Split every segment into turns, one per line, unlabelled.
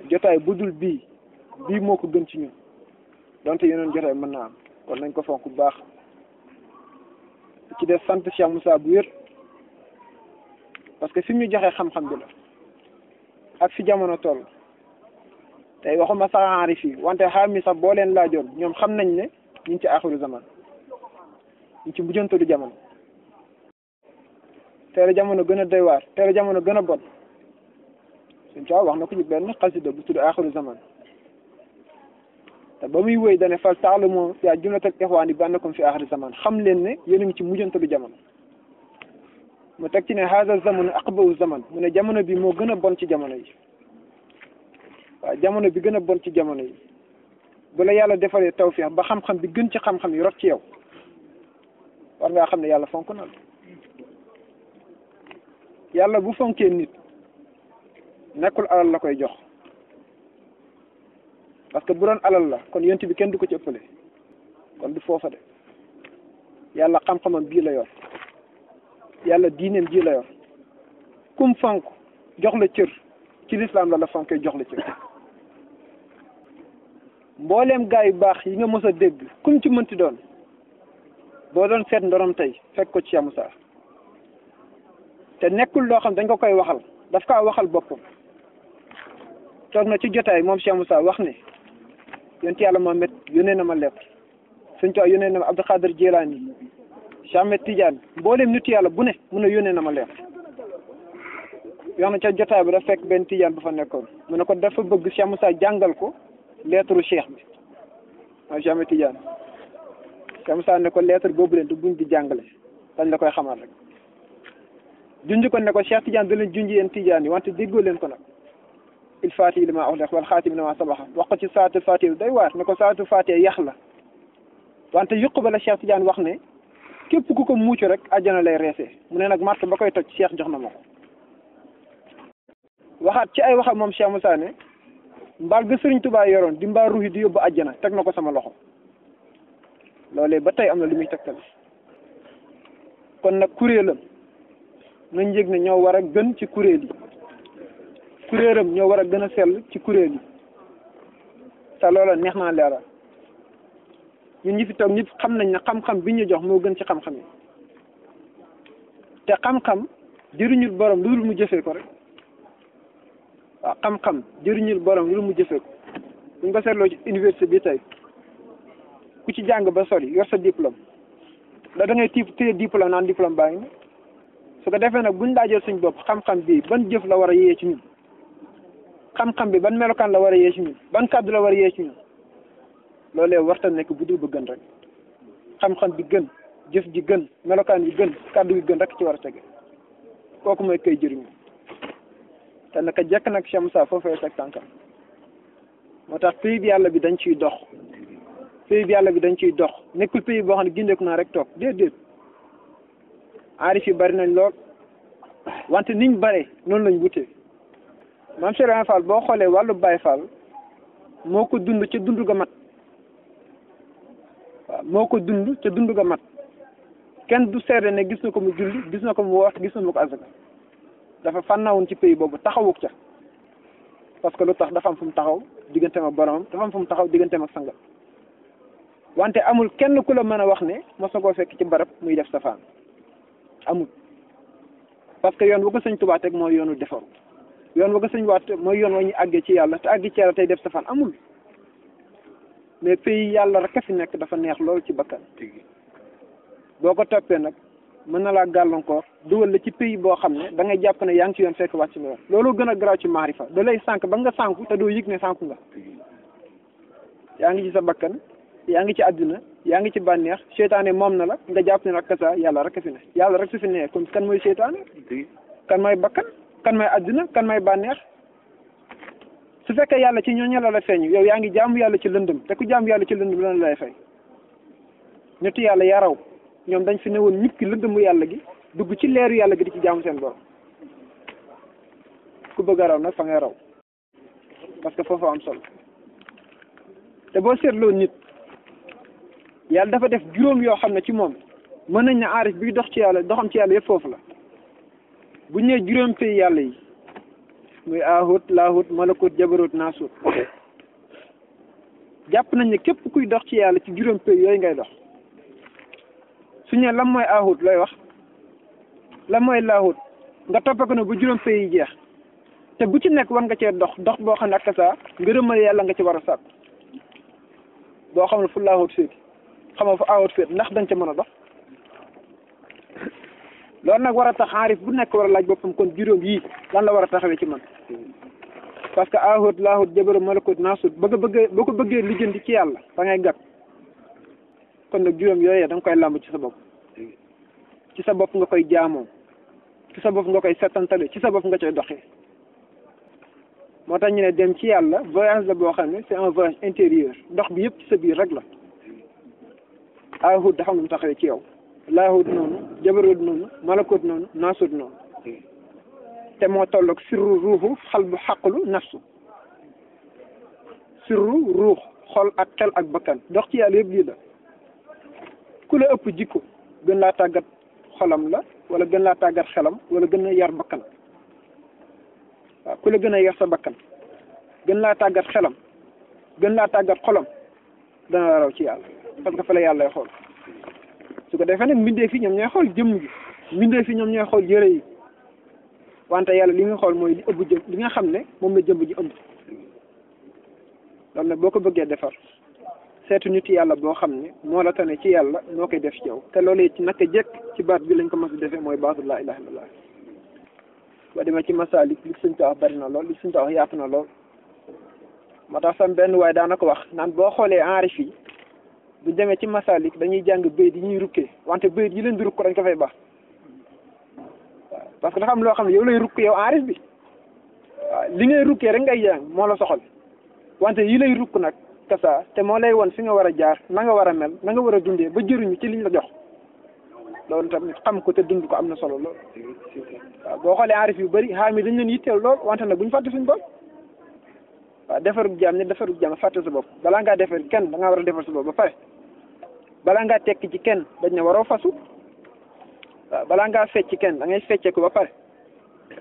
jotaay budul bii moo ko gën ci ñun donte yeneen jotaay mën naa am kon nañ ko fonk bu baax ci def sant Cheikh Moussa bu wér parce que fi mu ñu joxee xam-xam bi la ak fi jamono toll tey waxuma sax aarif yi wante xam mi sax boo leen laajoon ñoom xam nañ ne ñu ngi ci axiru zaman ñu ci mujjantalu jamono tey la jamono gën a doy waar tey la jamono gën a bon suñ caaw wax na ko ci benn xasida bu tudd axiru zaman te ba muy wéy dane fal taalamu yaa jumlatal ixwaani bi annakum fi axiri zaman xam leen ne yéen a ngi ci mujjantalu jamono mu teg ci ne haada zamanu aqbahu zaman mu ne jamono bi moo gën a bon ci jamono yi waaw jamono bi gën a bon ci jamono yi bu la yàlla defalee tawfiix ba xam-xam bi gën ci xam-xam yi rot ci yow war ngaa xam ne yàlla fonk na la yàlla bu fonkee nit nekkul alal la koy jox parce que bu doon alal la kon yonent bi kenn du ko ci ëppale kon du foofa de yàlla xam-xamam bii la yor yàlla diineem ji la yor kum fonk jox la cër ci lislaam la fonkee jox la cër mbooleem gaa yu baax yi nga mës a dégg kum ci mënti doon boo doon seet ndorom tey fekk ko ci Cheikh Moussa te nekkul loo xam dañ ko koy waxal daf kaa waxal boppam toog na ci jotaay moom Cheikh Moussa wax ne yonent yàlla Muhammad yónnee na ma lettre Sëñ Tuubaa yónnee na ma Abdou Khadir Jilaani Cheikh Ahmed Tidiane mbooleem nitu yàlla bu ne mun a yónnee na ma lettre yox na ca jotaay bi dafa fekk benn Tidiane bu fa nekkoon mu ne ko dafa bëgg Cheikh Moussa jàngal ko lettre cheikh bi mooy Cheikh Ahmed Tidiane Cheikh Moussa ne ko lettre boobu leen du buñ di jàngale dañ la koy xamal rek junj ko ne ko Cheikh Tidiane da leen junj yéen Tidiane yi wante déggoo leen ko nag il faati li ma uxliq wal xaatim li ma sabaxa wax ko ci saatul faati day waar ne ko saatul faati yax la wante yuq ba la Cheikh Tidiane wax ne képp ku ko muucu rek àjjana lay reesee mu ne nag mart ba koy toj Cheikh jox na ma ko waxaat ci ay waxam moom Cheikh Moussa ne mbaal ga Sëriñ Tuubaa yoroon di mbaa ruuxi di yóbbu àjjana teg na ko sama loxo loolee ba tey am na lu muy tegtal kon nag kuréelam nañ yëg ne ñoo war a gën ci kuréel yi kuréelam ñoo war a gën a sell ci kuréel yi te loola neex naa leeral ñun ñi fi toog ñëpp xam nañ ne xam-xam bi ñu jox moo gën ci xam-xam yi te xam-xam jëriñul borom lu dul mu jëfee ko rek waaw xam-xam jëriñul borom lu dul mu jëfee ko buñ ko seetloo ci université bi tey ku ci jàng ba sori yor sa diplôme da ngay téye diplôme naan diplôme baa ngi su ko defee nag buñ laajee suñ bopp xam-xam bi ban jëf la war a yee ci ñun xam-xam bi ban melokaan la war a yee ci ñun ban kàddu la war a yee ci ñun loolee warta nekk bu dul ba gën rek xam-xam bi gën jëf ji gën melokaan bi gën kàddu bi gën rek ci war a tege kooku mooy koy jëriñu te naka jekk nag Cheikh Moussa foofee teg tànkam moo tax pays bi yàlla bi dañ ciy dox pays bi yàlla bi dañ ciy dox nekkul pays boo xam ne gindeeku naa rek toog déedéet aarif yi bari nañ lool wante niñ bare noonu lañ wutee maam Cheikh Ibrahima Fall boo xoolee wàllu Baye Fall moo ko dund ca dund ga mat waaw moo ko dund ca dund ga mat kenn du seede ne gis na ko mu julli gis na ko mu woor gis na mu ko azaka dafa fànnaawoon ci pays boobu taxawuk ca parce que lu tax dafa am fu mu taxaw digganteem ak boromam dafa am fu mu taxaw digganteem ak sangam wante amul kenn ku la mën a wax ne mos na koo fekk ci barab muy def safaan amul parce que yoon wa ko Sëñ Tuubaa teg mooy yoonu defaru yoon wa ko Sëñ waat mooy yoon wa ñu àggee ci yàlla te àggee ci yàlla tey def safaan amul mais pays yàlla rek a fi nekk dafa neex loolu ci bakkan boo ko toppee nag mën na laa gàllankoor dugal la ci pays boo xam ne da ngay jàpp ne yaa ngi ci yoon fekk wàcc nga yoon loolu gën a garaaw ci maarifa da lay sànq ba nga sànku te doo yëg ne sànku nga yaa ngi ci sa bakkan yaa ngi ci àdduna yaa ngi ci bànneex seytaane moom na la nga jàpp ne rek sa yàlla rek a fi ne yàlla rek su fi ne comme kan mooy seytaane kan mooy bakkan kan mooy àdduna kan mooy bànneex su fekkee yàlla ci ñooñu la feeñu yow yaa ngi jaamu yàlla ci lëndëm te ku jaamu yàlla ci lëndëm lan lay fay nitu yàlla yaraw ñoom dañ fi newoon nit ki lëndëmu yàlla gi dugg ci leeru yàlla gi di ci jaamu seen borom ku bëgg a raw nag fa ngay raw parce que foofu am solo te boo seetloo nit yàlla dafa def juróom yoo xam ne ci moom mën nañ ne aarif bi dox ci yàlla doxam ci yàlla yëpp foofu la bu ñu nee juróom pays yàlla yi muy ahut laahut malakut jabarut naasut jàpp nañ ne képp kuy dox ci yàlla ci juróom pays yooyu ngay dox su ñu lan mooy ahut looy wax lan mooy laahut nga toppe ko ne bu juróom pays yi jeex te bu ci nekk war nga cee dox dox boo xam ne ak saa ngërëmal yàlla nga ci war a sàkk boo xam ne fu laahut féet xamoo fu ahut féet ndax dañ ca mën a dox loolu nag war a tax aarif bu nekk war a laaj boppam kon juróom yii lan la war a taxawee ci man parce que ahut laahut jabaru malakut naasut boo ko bëggee lijjanti ci yàlla da ngay gàtt kon nag juróom yooyee da nga koy làmb ci sa bopp ci sa bopp nga koy jaamoo ci sa bopp nga koy settantale ci sa bopp nga koy doxee moo tax ñu ne dem ci yàlla voyage la boo xam ne c'est un voyage intérieur ndox bi yëpp ci sa biir rek la ahut dafa am lu mu taxawee ci yow laahut noonu jabarut noonu malakut noonu naasut noonu te moo tolloog sirru ruuxu xal bu xaqlu nafsu sirru ruux xol ak xel ak bakkan dox ci yàlla yëpp lii la ku la ëpp jikko gën laa tàggat xolam la wala gën laa tàggat xelam wala gën a yar bakkan waaw ku la gën a yar sa bakkan gën laa tàggat xelam gën laa tàggat xolam dana la raw ci yàlla parce que fa la yàlla lay xool su ko defee nag mbindee fi ñoom ñooy xool jëmm gi mbindee fi ñoom ñooy xool yëre yi wante yàlla li nga xool mooy li ëpp jëm li nga xam ne moom la jëmm ji ëmb loolu nag boo ko bëggee defar seetu nit yàlla boo xam ne moo la tane ci yàlla moo koy def ci yow te loolu ci naka jekk ci baat bi lañ ko mas a defee mooy baatu laa ilaha illallah ba demee ci masaalik li suñ ko wax bari na lool li suñ ko wax yaatu na lool moo tax sam benn waaye daana ko wax naan boo xoolee enrif yi bu demee ci masaalik dañuy jàng bayit yi ñuy rukkee wante bayit yi leen di rukk dañ ko fay baax waaw parce que dafa am loo xam ne yow lay rukk yow enrif bi waaw li ngay rukkee rek ngay jàng moo la soxal wante yi lay rukk nag kasa te moo lay won fi nga war a jaar na nga war a mel na nga war a dundee ba jëriñu ci liñ la jox loolu tamit xam ko te dund ko am na solo lool waaw boo xoolee enrif yu bëri xaam yi dañ leen yitteel lool wante nag bu ñu fàtte suñu bopp waaw defarug jaam ne defarug jaam fàtte sa bopp balaa ngaa defar kenn da ngaa war a defar sa bopp ba pare balaa ngaa tekki ci kenn dañ ne waroo fasu waaw balaa ngaa fecc kenn da ngay fecce ko ba pare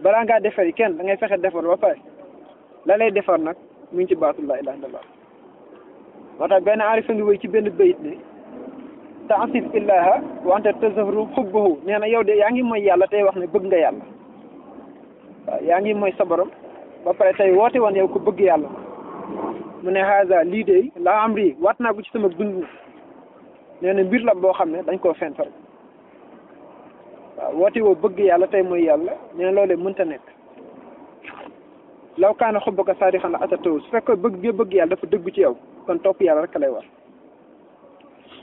balaa ngaa defari kenn da ngay fexe defar ba pare la lay defar nag mu ngi ci baatu laa ilaaha illallah moo tax benn aarifa ngi wéy ci benn bayit ne ta'sif illaha wa anta tazharu hubbahu nee na yow de yaa ngi mooy yàlla tey wax ne bëgg nga yàlla waaw yaa ngi mooy sa borom ba pare tey woote woon yow ko bëgg yàlla mu ne haza lii de la amri waat naa ko ci sama dund nee na mbir la boo xam ne dañ koo fental waaw woote woo bëgg yàlla tey mooy yàlla nee na loolee mënta nekk law kaana hubbuka saadiqan la atatahu su fekkee bëgg yàlla dafa dëgg ci yow kon topp yàlla rek lay war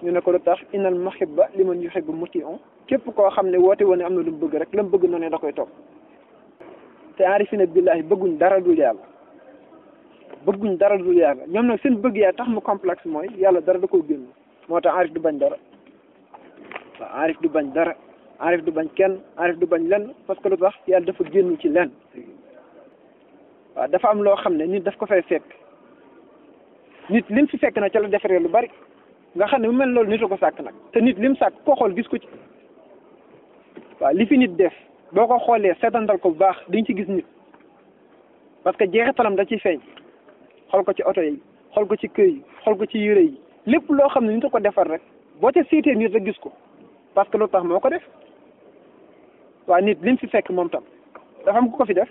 ñu ne ko lu tax innal muhibba liman yuhibbu muti'un képp koo xam ne woote woon ne am na lu mu bëgg rek la mu bëgg noonu da koy topp te aarifina billahi bëgguñ dara dul yàlla bëgguñ dara dul yàlla ñoom nag seen bëgg yàlla tax mu complexe mooy yàlla dara da koo génn moo tax aarif du bañ dara waaw aarif du bañ dara aarif du bañ kenn aarif du bañ lenn parce que lu tax yàlla dafa génn ci lenn waaw dafa am loo xam ne nit daf ko fay fekk nit lim fi fekk na ca la defaree lu bari nga xam ne bu mel loolu nit a ko sàkk nag te nit lim sàkk koo xool gis ko ci waaw li fi nit def boo ko xoolee seetantal ko bu baax diñ ci gis nit parce que jeexitalam da ciy feeñ xool ko ci oto yi xool ko ci kër yi xool ko ci yére yi lépp loo xam ne nit a ko defar rek boo ca seetee nit rek gis ko parce que lu tax moo ko def waaw nit lim fi fekk moom tam dafa am ku ko fi def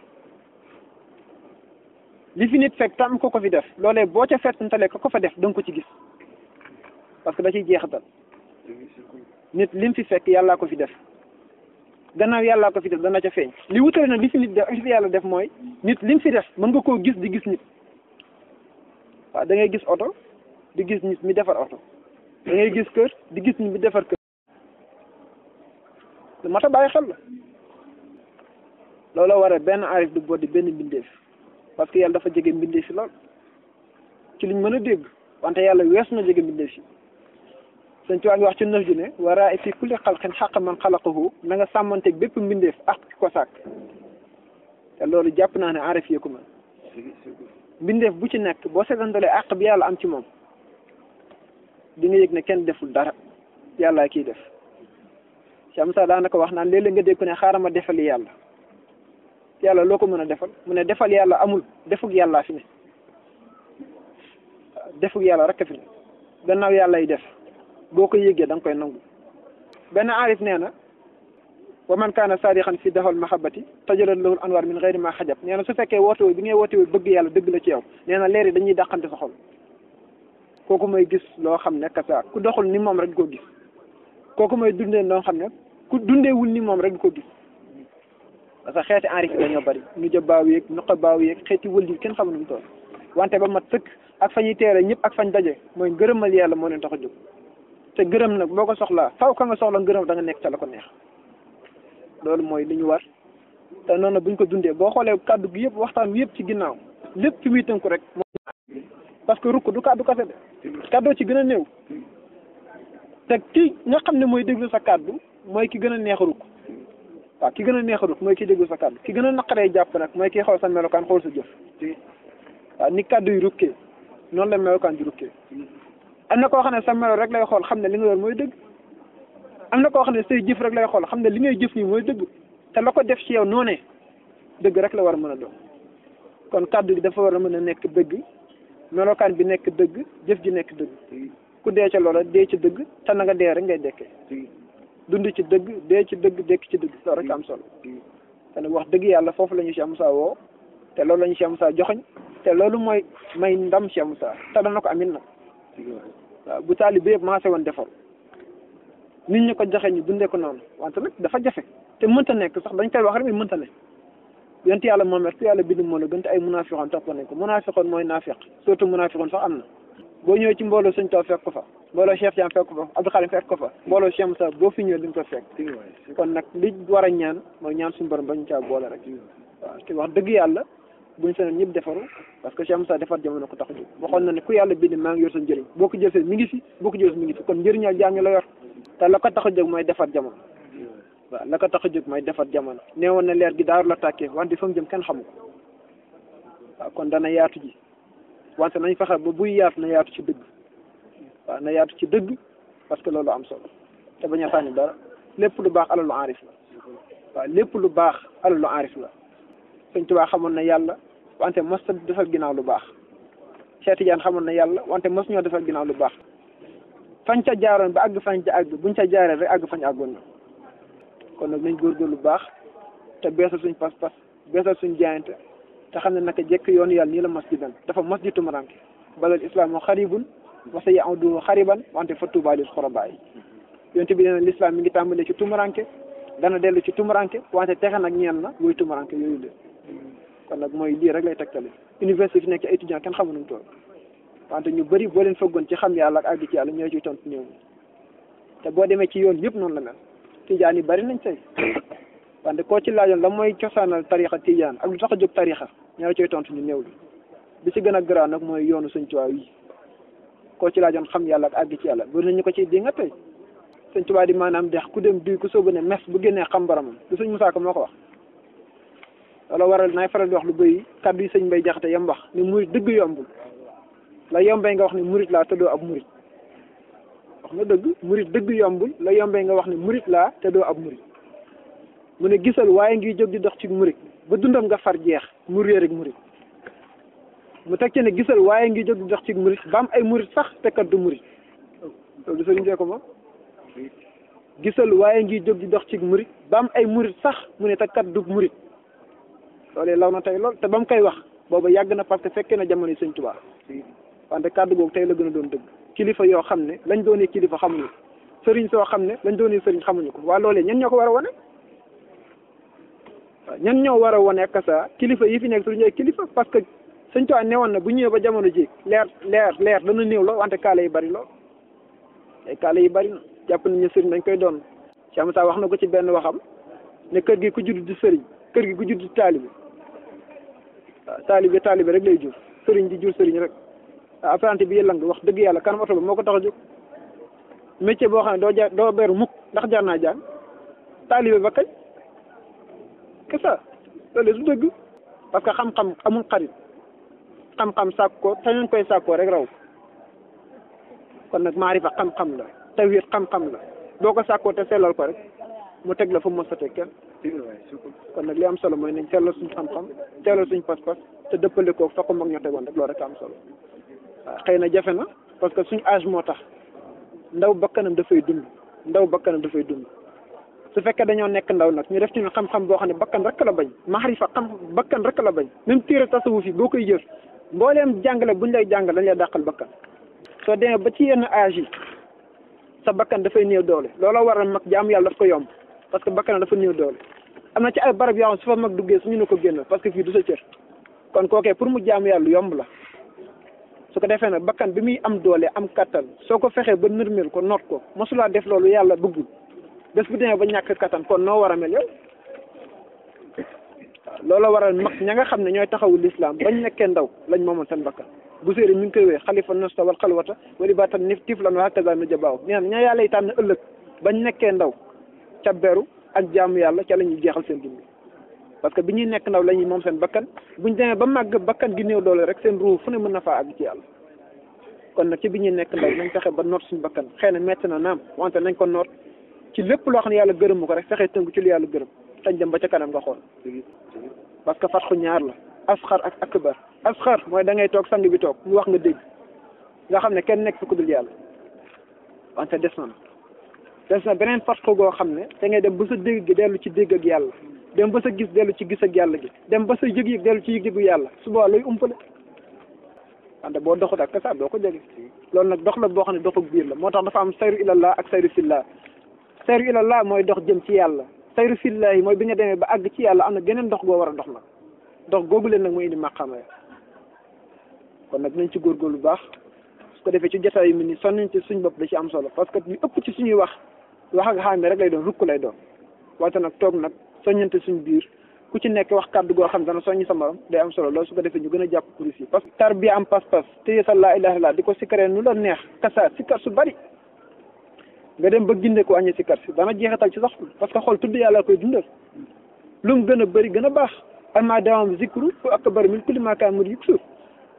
li fi nit fekk tam ko fi def loolee boo ca fettantalee ko fa def da nga ko ci gis parce que da ciy jeexital nit lim fi fekk yàllaa ko fi def gannaaw yàllaa ko fi def dana ca feeñ li wutale nag li fi nit def li fi yàlla def mooy nit lim fi def mën nga koo gis di gis nit waaw da ngay gis oto di gis nit mi defar oto da ngay gis kër di gis nit mi defar kër lu mat a bàyyi xel la loolu war a benn aarif du boddi benn mbindeef parce que yàlla dafa jege mbindeef fi lool ci liñ mën a dégg wante yàlla wees na jege mbindeef fi sëñ Tuubaa ngi wax ci nëf ji ne waraa fi kulli xalqin xaq man xalaqahu na nga sàmmanteeg bépp mbindeef ak ko sàkk te loolu jàpp naa ne aarif yee ko man mbindeef bu ci nekk boo seetantalee àq bi yàlla am ci moom di nga yëg ne kenn deful dara yàlla kiy def Cheikh Moussa daanaka wax naan léeg-léeg nga dégg ko ne xaaral ma defali yàlla yàlla loo ko mën a defal mu ne defal yàlla amul defug yàllaa fi ne defug yàlla rek a fi ne gannaaw yàlla yi def boo ko yëgee da nga koy nangu benn aarif nee na wa man kaana saadixan fi daxal mahabbati tajalat lahul anwar min gayri ma xajab nee na su fekkee woote bi ngay woote bëgg yàlla dëgg la ci yow nee na leer yi dañuy dàqante sa xol kooku mooy gis loo xam ne kasa ku doxul ni moom rek du ko gis kooku mooy dundee loo xam ne ku dundeewul ni moom rek du ko gis parce que xeeti aarif dañoo bari ñu jë baaw yeeg nuqa baaw yeeg xeeti wël yi kenn xamul nu mu toll wante ba mat sëkk ak fa ñuy teere ñëpp ak fañ daje mooy ngërëmal yàlla moo leen tax a jóg te gërëm nag boo ko soxlaa faw ka nga soxla ngërëm da nga nekk ca la ko neex loolu mooy li ñu war te noonu buñ ko dundee boo xoolee kàddu gi yëpp waxtaan wi yëpp ci ginnaaw lépp fi muy tënku rek parce que rukk du kàddu kase de kàddoo ci gën a néew te ki nga xam ne mooy déglu sa kàddu mooy ki gën a neex a rukk waaw ki gën a neex a rukk mooy ki déglu sa kàddu ki gën a naqaree jàpp nag mooy ki xool sa melokaan xool sa jëf waaw ni kàddu yi rukkee noonu la melokaan di rukkee am na koo xam ne sa melo rek lay xool xam ne li nga yor mooy dëgg am na koo xam ne say jëf rek lay xool xam ne li ngay jëf nii mooy dëgg te la ko def ci yow noonee dëgg rek la war a mën a doon kon kàddu gi dafa war a mën a nekk dëgg melokaan bi nekk dëgg jëf ji nekk dëgg ku dee ca loola dee ci dëgg te na nga dee rek ngay dekkee dund ci dëgg dee ci dëgg dekk ci dëgg loolu rek am solo te nag wax dëgg yàlla foofu la ñu Cheikh Moussa woo te loolu la ñu Cheikh Moussa joxoñ te loolu mooy may ndam Cheikh Moussa te dana ko amin nag waaw bu taalibe yëpp maase woon defar nit ñi ko joxe ñu dundee ko noonu wante nag dafa jafe te mënta nekk sax dañ koy wax rek mais mënta ne yonent yàlla Muhammad ku yàlla bind moo la gën te ay munaafiqoon topp nañ ko munaafiqoon mooy naafiq surtout munaafiqoon sax am na boo ñëwee ci mbooloo Sëñ Tuubaa fekk ko fa mbooloo Cheikh Thiam fekk ko fa Abdou Khalim fekk ko fa mbooloo Cheikh Moussa boo fi ñëwee duñ ko fekk kon nag li war a ñaan mooy ñaan suñu borom bañ caa boole rek waaw te wax dëgg yàlla buñ seen ñëpp defaru parce que Cheikh Moussa defar jamono ko tax a jóg waxoon na ne ku yàlla bind maa ngi yor sa njëriñ boo ko jël mi ngi fi boo ko jël mi ngi fi kon njëriñal jaam ñi la yor te la ko tax a jóg mooy defar jamono waaw la ko tax a jóg mooy defar jamono nee woon na leer gi daaru la tàkkee wante fa mu jëm kenn xamu ko waaw kon dana yaatu ji wante nañ fexe ba buy yaatu na yaatu ci dëgg waaw na yaatu ci dëgg parce que loolu am solo te bañ a sànni dara lépp lu baax alalu aarif la waaw lépp lu baax alalu aarif la Sëñ Tuubaa xamoon na yàlla wante mos ta defal ginnaaw lu baax Cheikh Tidiane xamoon na yàlla wante mos ñoo defal ginnaaw lu baax fañ ca jaaroon ba àgg fañ ca àgg buñ ca jaaree rek àgg fañ àggoon na kon nag nañ góorgóorlu lu baax te beesal suñ pas-pas beesal suñ jaayante te xam ne naka jekk yoonu yàlla nii la mas di dem dafa mas di tumuranke balal islam xaribun wa sa yaudu xariban wante fa tuubaa lil xurabaa yi yonte bi nee na l'islam mi ngi tàmbalee ci tumuranke dana dellu ci tumuranke wante texe nag ñeen na muy tumuranke yooyu de kon nag mooy lii rek lay tegtale université fi nekk étudiant kenn xamu nu mu toll wante ñu bëri boo leen fëggoon ci xam yàlla ak àgg ci yàlla ñoo ciy tontu néew te boo demee ci yoon yëpp noonu la mel tijaan yi bari nañ tey wante koo ci laajoon la mooy cosaanal tarixa tijaan ak lu tax a jóg tarixa ñoo ciy tontu ñu néew bi ci gën a garaaw nag mooy yoonu Sëñ Tuubaa yi koo ci laajoon xam yàlla ak àgg ci yàlla bari nañu ko ci di nga tey Sëñ Tuubaa di maanaam dex ku dem duy ku soobu ne mes bu génnee xam boromam du Sëñ Musaa Ka moo ko wax wala waral naay faral di wax lu bëri kaddu yi sëñ Mbay Jaxate yam wax ni murit dëgg yombul la yombee nga wax ni murit laa te doo ab murit wax nga dëgg murit dëgg yombul la yombee nga wax ni murit laa te doo ab murit mu ne gisal waaye ngi jóg di dox ci murit ba dundam nga far jeex mu réer ak murit mu teg ci ne gisal waaye ngi jóg di dox ci murit ba am ay murit sax te kat du murit loolu sëriñ bee ko moom gisal waaye ngi jóg di dox ci murit ba am ay murit sax mu ne te kat du murit loolee law na tey lool te ba mu koy wax booba yàgg na parce que fekkee na jamono yi Sëñ Tuubaa wante kàddu googu tey la gën a doon dëgg kilifa yoo xam ne lañ doonee kilifa xamuñu ko sëriñ soo xam ne lañ doonee sëriñ xamuñu ko waa loolee ñen ñoo ko war a wane waaw ñen ñoo war a wane ak sa kilifa yi fi nekk suñu ay kilifa parce que Sëñ Tuubaa newoon na bu ñëwee ba jamono ji leer dana néew lool wante kaala yi bari lool ay kaala yi bari na jàpp nañu sëriñ dañ koy doon Cheikh Moussa wax na ko ci benn waxam ne kër gi ku judd di sëriñ kër gi ku judd di taalibe waaw taalibe rek lay jur sëriñ di jur sëriñ rek waaw apprenti bi yëllang wax dëgg yàlla kanam oto ba moo ko tax a jóg métier boo xam ne doo beru mukk ndax jar naa jàng taalibe ba kañ que ça loolu du dëgg parce que xam-xam amul xarit xam-xam sàkk ko te ñu koy sàkkoo rek raw kon nag maarifa xam-xam la tawhiid xam-xam la boo ko sàkkoo te sellal ko rek mu teg la fu mu mos a teg kenn kon nag li am solo mooy nañ teelal suñu xam-xam teelal suñu pas-pas te dëppale ko fa ko mag ñoo tegoon rek loolu rek am solo waaw xëy na jafe na parce que suñu âge moo tax ndaw bakkanam dafay dund su fekkee dañoo nekk ndaw nag ñu def ci xam-xam boo xam ne bakkan rek la bañ maxarifa xam bakkan rek la bañ même téere tasawuf yi boo koy jël mbooleem jàngale buñ lay jàngal dañ lay dàqal bakkan soo demee ba ci yenn âge yi sa bakkan dafay néew doole looloo waral mag jaamu yàlla daf ko yomb parce que bakkan dafa néew doole am na ci ay barab yoo xam su fa mag duggee suñu ne ko génn parce que fii du sa cër kon kookee pour mu jaamu yàlla yomb la su ko defee nag bakkan bi muy am doole am kattan soo ko fexee ba nërmeel ko noot ko mosulaa def loolu yàlla bëggul bés bu demee ba ñàkk kattan kon noo war a mel yow loolu waral mag ña nga xam ne ñooy taxawu lislaam bañ nekkee ndaw lañ moomoon seen bakkan bu séeri mi ngi koy wee xalifa nosta wal xalwata wali ba tan nif tiflan wa hakaza nu jabaaw ñaan ña yàlla yi tànn ëllëg bañ nekkee ndaw ca beru ak jaamu yàlla ca la ñuy jeexal seen dund parce que bi ñuy nekk ndaw la ñuy moom seen bakkan buñ demee ba màgg bakkan gi néew doole rek seen ruu fu ne mën na faa àgg ci yàlla kon nag ci bi ñuy nekk ndaw nañ fexe ba noot suñu bakkan xëy na metti na naam wante nañ ko noot ci lépp loo xam ne yàlla gërëm ko rek fexe tënku ci lu yàlla gërëm tañ dem ba ca kanam nga xool parce que fatxu ñaar la asxar ak akbar asxar mooy da ngay toog sang bi toog mu wax nga dégg nga xam ne kenn nekk fi ku dul yàlla wante des na beneen fatxu goo xam ne da ngay dem ba sa dégg gi dellu ci dégg ak yàlla dem ba sa gis dellu ci gis ak yàlla gi dem ba sa yëg-yëg dellu ci yëg-yëgu yàlla suba lay umpale wante boo doxut ak kasaab doo ko jege loolu nag dox la boo xam ne doxuk biir la moo tax dafa am sayru ilallah ak sayru fillah sayru ilallah mooy dox jëm ci yàlla sayru fillah yi mooy bi nga demee ba àgg ci yàlla am na geneen dox goo war a dox nag dox googu leen nag mooy indi màqaama ya kon nag nañ ci góorgóorlu bu baax su ko defee ci jotaay yu mel ni sonn nañ ci suñ bopp da ci am solo parce que ñu ëpp ci suñuy wax ak xaame rek lay doon rukk lay doon wante nag toog nag soññante suñ biir ku ci nekk wax kàddu goo xam dana soññi sa morom day am solo loolu su ko defee ñu gën a jàpp kuris yi parce que tarbiya am pas-pas téye sa laa ilaha illallah di ko sikkaree nu la neex kasa sikkar su bari nga dem ba ginde ko añee sikkar si dana jeexital ci sax parce que xool tudd yàlla koy dundal lu mu gën a bëri gën a baax ama dawam zikru fu akbar min kulli ma kaan murid yuksur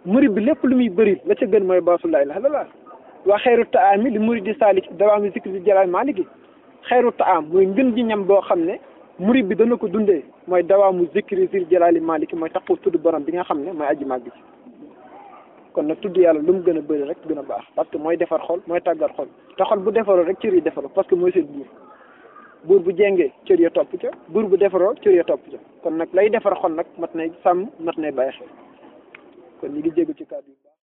murid bi lépp lu muy bëri la ca gën mooy baasu laa ilaha illallah waa xeyru taami li murid di saalik dawaami zikri di jalaal maaliki xeyru taam mooy ngën ji ñam boo xam ne murid bi dana ko dundee mooy dawaamu zikri zil jalaali maaliki mooy taxu tudd borom bi nga xam ne mooy aji màgg ci kon nag tudd yàlla lu mu gën a bëri rek gën a baax parce que mooy defar xol mooy tàggat xol te xol bu defaroo rek cër yi defaroo parce que mooy seen buur bu jengee cër ya topp ca buur bu defaroo cër ya topp ca kon nag lay defar xol nag mat nay sàmm mat nay bàyyi xel kon ñi ngi jéggu ci kàddu yi